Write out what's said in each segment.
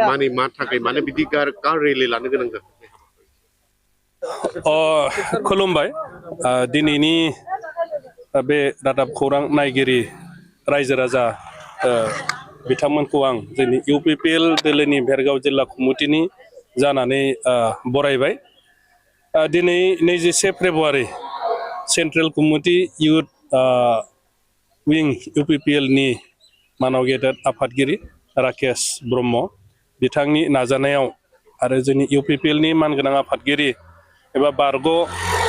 माने मा थाखाय माने बिदि कार रेलि लानो गोनां जादों खुलुमबाय दिनैनि बे रादाब खौरां नायगिरि रायजो राजा बिथांमोनखौ आं जोंनि UPPL दोलोनि भेरगाव जिल्ला कमिटिनि जानानै बरायबाय दिनै 21 फेब्रुवारि सेन्ट्रेल कमिटि इउथ विं UPPL नि मानाव गेदेर आफादगिरि राकेश ब्रह्म बिथांनि नाजानायाव आरो जोंनि UPPL नि मानगोनां आफादगिरि एबा बारग'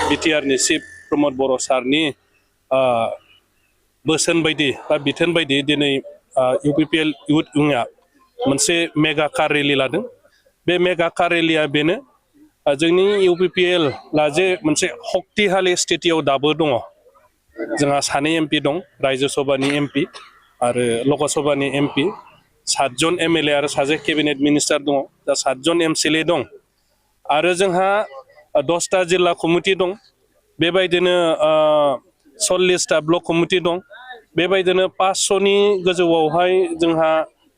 BTR नि चिफ प्रमद बर' सारनि बोसोन बायदि बा बिथोन बायदि दिनै UPPL इउथ विंआ मोनसे मेगा कार रेलि लादों बे मेगा कार रेलिया बेनो जोंनि UPPL जे मोनसे शक्तिशालि स्थितियाव दाबो दङ जोंहा सानै MP दं रायजो सभानि MP आरो लकसभानि MP 7 जन MLA आरो सासे केबिनेट मिनिस्टार दङ दा 7 जन MCLA दं आरो जोंहा 10टा जिल्ला कमिटि दं बेबायदिनो 40टा ब्लक कमिटि दं बेबायदिनो 500नि गोजौआवहाय जोंहा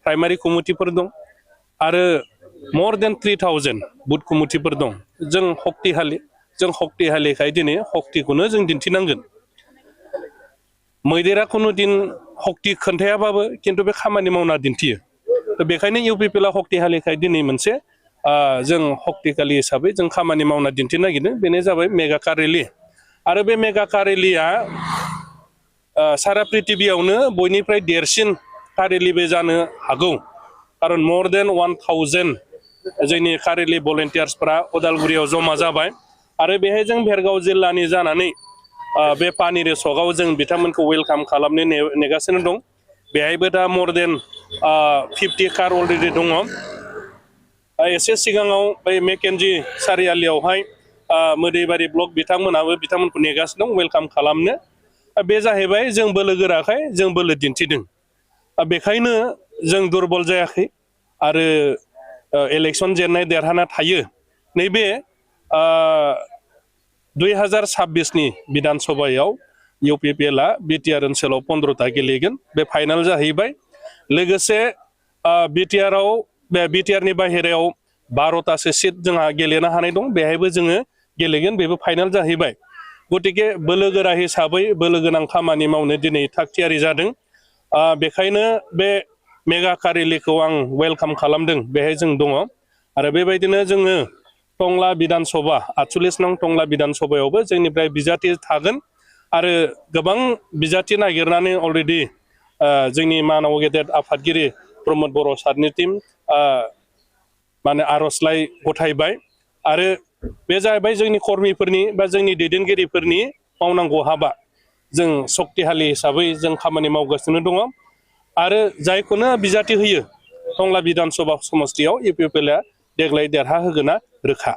प्राइमारि कमिटिफोर दं आरो more than 3000 बुथ कमिटिफोर दं जों शक्तिशालिखाय दिनै शक्तिखौनो जों दिन्थिनांगोन मैदेरा खुनु दिन शक्ति खोन्थायाबाबो खिन्थु बे खामानि मावना दिन्थियो बेखायनो UPPL शक्तिशालिखाय दिनै मोनसे जों शक्तिशालि हिसाबै जों खामानि मावना दिन्थिनो नागिरदों बेनो जाबाय मेगा कार रेलि आरो बे मेगा कार रेलिया सारा पृथिबियावनो बयनिफ्राय देरसिन कार रेलिबो जानो हागौ खारन more than 1000 जोंनि कार रेलि भलन्टियार्सफोरा उदालगुरियाव जमा जाबाय आरो बेहाय जों भेरगाव जिल्लानि जानानै बे पानिरे सकआव जों बिथांमोनखौ वेलकाम खालामनो नेगासिनो दं बेहायबो दा more than 50 कार अलरेडि दङ एसे सिगाङाव बै मेकेन्जी सारियालियावहाय मोदैबारि ब्लक बिथांमोनखौ नेगासिनो दं वेलकाम खालामनो बे जाहैबाय जों बोलो गोराखाय जों बोलो दिन्थिदों बेखायनो जों दुरबल जायाखै आरो इलेक्सन जेननाय देरहाना थायो नैबे 2026 नि बिधान सभायाव UPPLआ BTR ओनसोलाव 15टा गेलेगोन बे फाइनाल जाहैबाय लोगोसे BTR नि बाहेरायाव 12टासो सिट जोंहा गेलेनो हानाय दं बेहायबो जोङो गेलेगोन बेबो फाइनाल जाहैबाय गतिके बोलो गोरा हिसाबै बोलो गोनां खामानि मावनो दिनै थागथियारि जादों बेखायनो बे मेगा कार रेलिखौ आं वेलकाम खालामदों बेहाय जों दङ आरो बेबायदिनो जोङो टंला बिधान सभा 48 नं टंला बिधान सभायावबो जोंनिफ्राय बिजाथि थागोन आरो गोबां बिजाथि नागिरनानै अलरेडि जोंनि मानाव गेदेर आफादगिरि प्रमद बर' सारनि टीम माने आर'जलाइ गथायबाय आरो बे जाहैबाय जोंनि कर्मिफोरनि बा जोंनि दैदेनगिरिफोरनि मावनांगौ हाबा जों शक्तिशालि हिसाबै जों खामानि मावगासिनो दङ आरो जायखौनो बिजाथि होयो टंला बिधान सभा समस्तियाव UPPLआ देग्लाय देरहा होगोना रोखा